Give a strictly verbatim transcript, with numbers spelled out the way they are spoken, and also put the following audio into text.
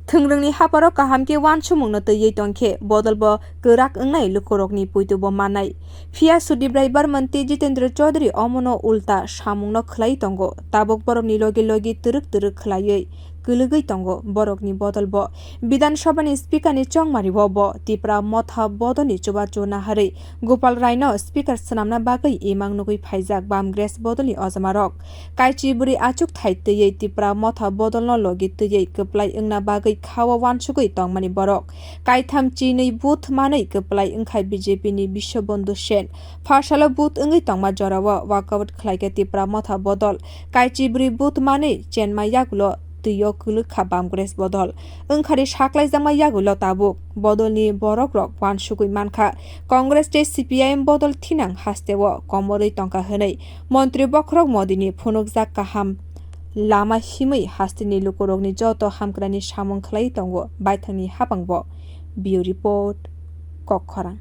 Thwngrwngni haparo kaham khe uansukmungno twiwi tongkhe bodolbo kwrak wngnai lukurokni puitubo mannai. Phiya Sudip Rai Barman tei Jitendra Chaudhary omono ulta samungno khlai tongo. Tabuk borokni logi logi twrwk twrwk khlaiwi kwlwgwi tongo borokni bodolbo. Bidhan Sabhani Speakerni chongmario bo Tipra Motha bodolni chubachu naharwi Gopal Raino Speaker swnamna bagwi imang nugwi phaijak Bamgres bodolni ojamarok. Kaichi bwrwi achukthai twiwi Tipra Motha bodolno logi twiwi kwplai wngna bagwi khao uansugwi tongmani borok. Kaitham chinwi booth manwi kwplai wngkha B J P ni Biswabandhu Sen. Pharsalo booth wngwi tongma jorao walkout khlaikha Tipra Motha bodol. Kaichi bwrwi booth manwi chenma yagulo twio kwlwkha Bamgres bodol. Wngkhari saklaijakma yagulo tabuk bodolni borokrok uansugwi mankha. Congress tei C P I M bodol thinang hasteo komorwi tongkha hwnwi Montri bokhorok Modini phunukjak kaham lama himwi hasteni lukurokni joto hamkrai samung khlai tongo baithangni hapangbo. Bureau Report, Kokkhorang.